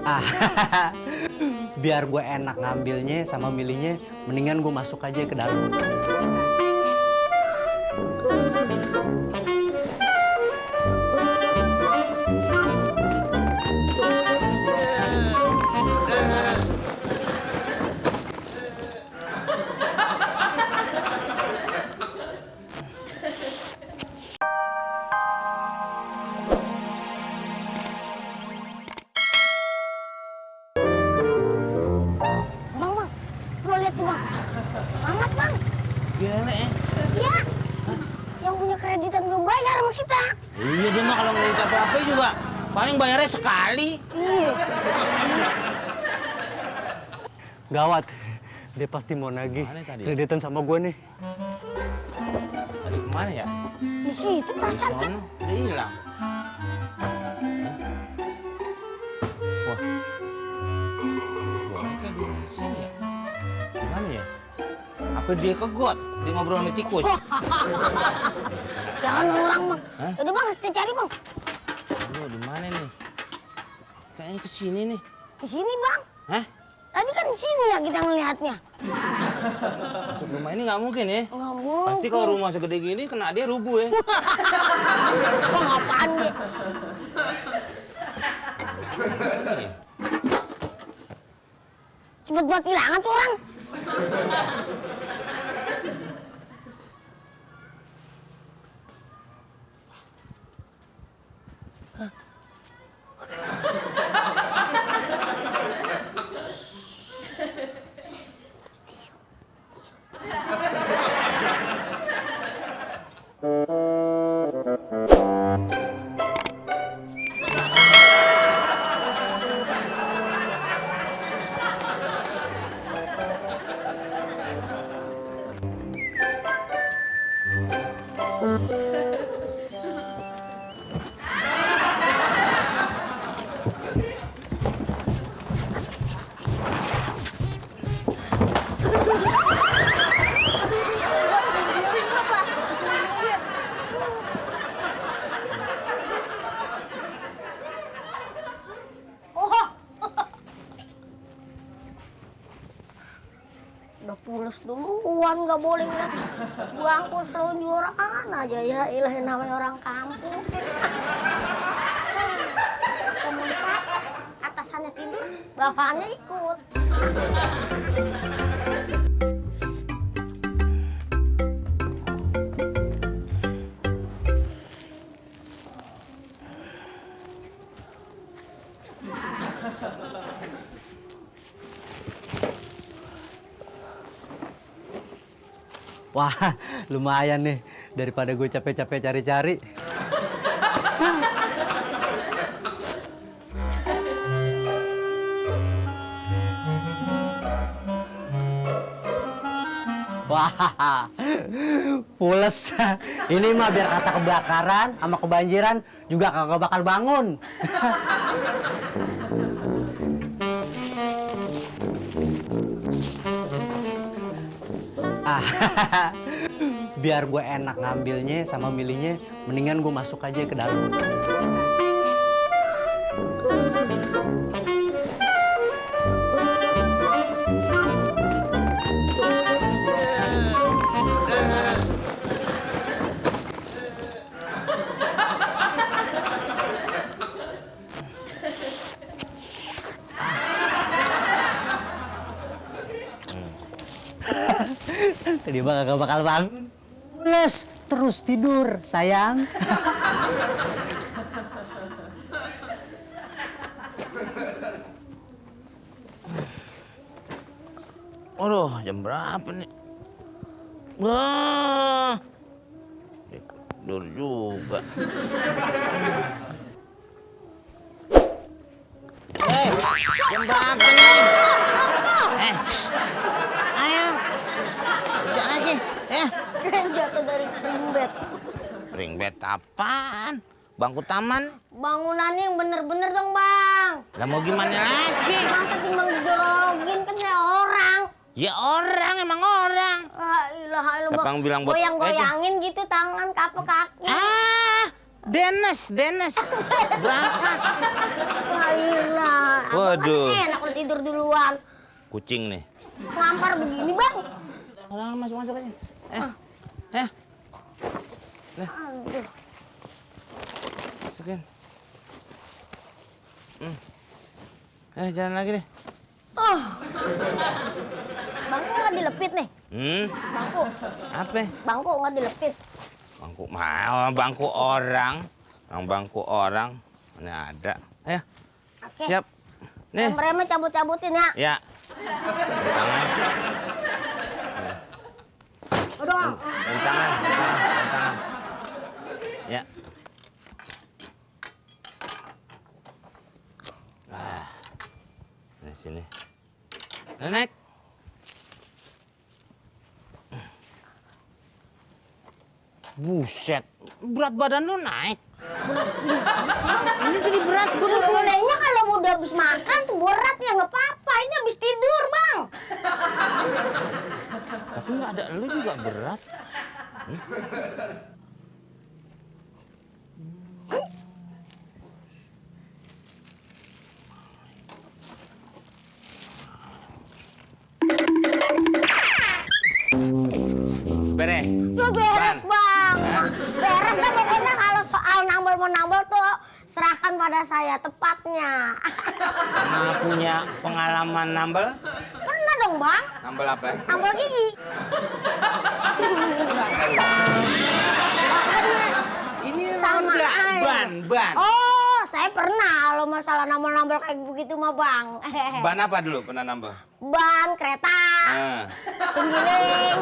Ah, biar gue enak ngambilnya sama milihnya, mendingan gue masuk aja ke dalam. Bang, gua lihat tuh bang. Amat bang. Gimana ya? Iya. Yang punya kreditan belum bayar sama kita. Iya dia mah kalau ngelit apa-apa juga paling bayarnya sekali. Iya. Gawat, dia pasti mau nagih Mana tadi? kreditan sama gue nih. Tadi kemana ya? Di situ perasaan. Sono udah hilang. Wah. Suaranya kayak di sini ya? Gimana ya? Apa dia ke got? Dia ngobrol sama tikus? Jangan orang bang. Hah? Udah bang, kita cari bang. Aduh, di mana nih? Kayaknya ke sini nih. Di sini bang. Hah? Tadi kan di sini ya kita ngelihatnya. Masuk rumah ini nggak mungkin ya? Nggak mungkin. Pasti kalau rumah segede gini kena dia rubuh ya. Bang apaan dia? Cepet buat hilangan tuh orang. Oh, udah pulas duluan, nggak boleh ngeliat bangku selonjoran aja ya, ilah namanya orang kampung. Komunitas atasannya tidur, bawahannya ikut. Wah, lumayan nih daripada gue capek-capek cari-cari. Wah, pules. Ini mah biar kata kebakaran sama kebanjiran juga kagak bakal bangun. Ah, biar gue enak ngambilnya sama milihnya, mendingan gue masuk aja ke dalam. Tadi mah kagak bakal bangun. Pules, terus tidur, sayang. Aduh, jam berapa nih? Wah, tidur juga. Jam berapa nih? Ayo, kerja lagi. Jatuh dari ring-bed. Ring-bed apaan? Bangku taman? Bangunannya yang bener-bener dong bang. Lah mau gimana lagi? Masa timbang dijorogin kan saya orang. Ya orang, emang orang. Ah, ilah, Siapa yang bilang buat goyang-goyangin gitu tangan, kapok kaki. Dennis. Berangkat. Wah, Waduh. enak udah tidur duluan. Kucing nih. Lampar begini, Bang. Orang masuk aja. Aduh. Masukin. Jalan lagi deh. Bangku nggak dilepit nih. Bangku. Apa? Bangku nggak dilepit. Bangku mau bangku orang. Bangku orang. Mana ada. Ayo. Oke. Siap. Nih. Remnya cabut-cabutin ya. Ya. Tangan. Udah. Tangan. Ya. Di sini. Naik. Buset, berat badan lu naik. Ini jadi berat gue. Bolehnya kalau udah habis makan tuh berat ya nggak apa-apa. Ini habis tidur, Bang. Tapi nggak ada lu juga berat. Beres. Tuh beres, Bang. Beres dah pokoknya kalau soal nambel mau nambel tuh serahkan pada saya tepatnya. Pernah punya pengalaman nambel? Pernah dong, Bang. Nambel apa? Nambel gigi. Ini Sama aja. ban. Oh, saya pernah kalau masalah nambel-nambel kayak begitu mah, Bang. Ban apa dulu pernah nambel? Ban kereta, senggiling.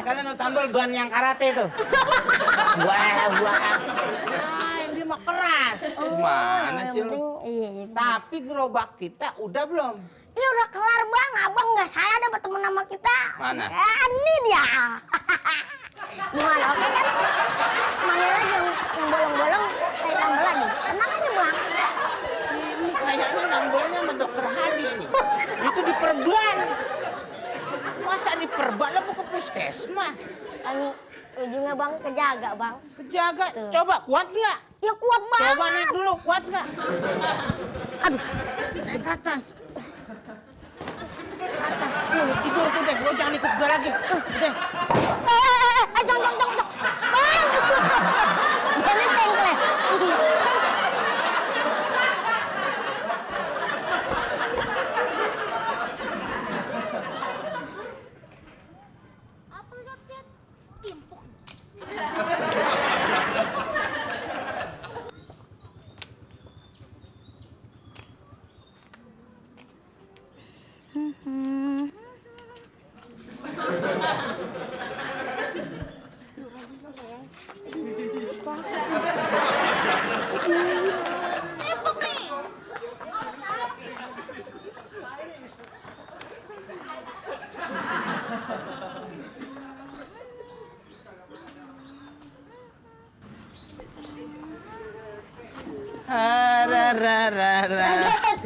Kalian mau tambel ban yang karate tuh? Wah. Nah, ini mah keras. Mana yang sih penting, lu? iya. Tapi gerobak kita udah belum? Ini udah kelar, Bang. Abang nggak salah ada berteman sama kita. Mana? Ini dia. Gimana? Oke kan? Mana lagi yang bolong-bolong saya tambah lagi. Tenang aja, Bang. Ini kayaknya nambelnya sama dokter Hadi ini. Itu diperban. Masa diperban lah ke puskesmas? Kan ujungnya, Bang, kejaga, Bang. Kejaga. Tuh. Coba kuat nggak? Ya kuat banget. Coba naik dulu, kuat nggak? Aduh. Naik ke atas. Lu tidur tuh deh, lo jangan ikut gue lagi. Deh. Jangan. Bang. Ini sengkle. Apa lihat timpuk. Timpuk nih.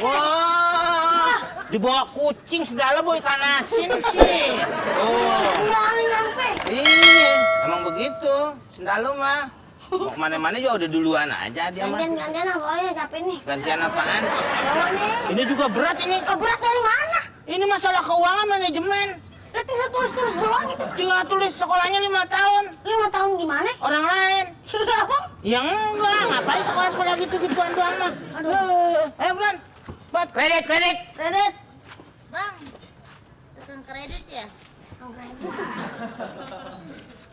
Wah, dibawa kucing segala boy ikan asin sih. Oh, Nggak nyampe. iya, emang begitu. Sendal lu mah. Mau kemana-mana juga udah duluan aja dia mah. Gantian apa ya capek nih. Gantian apaan? Bawa nih. Ini juga berat ini. Berat dari mana? Ini masalah keuangan manajemen. Lah tinggal tulis-tulis doang itu. Tinggal tulis sekolahnya 5 tahun. 5 tahun gimana? Orang lain. Iya, Bang. Ya enggak, ngapain sekolah-sekolah gitu-gituan doang mah. Ayo Bran. Buat kredit. Kredit. Bang, tukang kredit ya? Oh, kredit.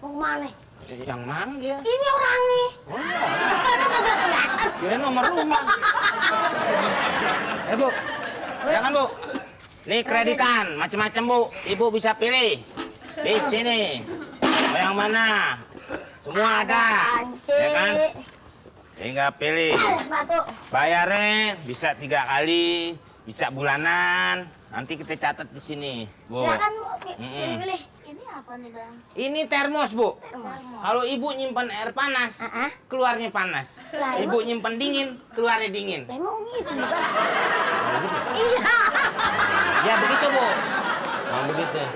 Mau kemana? Yang manggil. Ini orangnya. Oh, kirain nomor rumah. Bu. Silakan, Bu. Nih kreditan, macam-macam, Bu. Ibu bisa pilih. Di sini. Mau yang mana? Semua ada. Panci. Ya kan? Tinggal pilih. Ada sepatu. Bayarnya bisa 3 kali, bisa bulanan. Nanti kita catat di sini, Bu. Silakan, Bu. Pilih-pilih. Ini apa nih, Bang? Ini termos, Bu. Termos. Kalau ibu nyimpan air panas, Ah, keluarnya panas. Lah, Ibu nyimpan dingin, keluarnya dingin. lah emang gitu bukan? Iya. Ya begitu, Bu. Nah, begitu. Oh,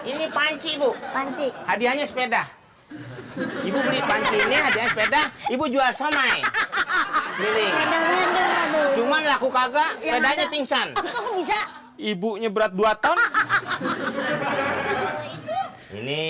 ini Ini panci, Bu. Panci. Hadiahnya sepeda. Ibu beli panci ini hadiah sepeda, ibu jual somai. Keliling. Bener-bener, aduh. Cuman laku kagak, Yang sepedanya ada- pingsan. Kok bisa? Ibunya berat 2 ton. Ini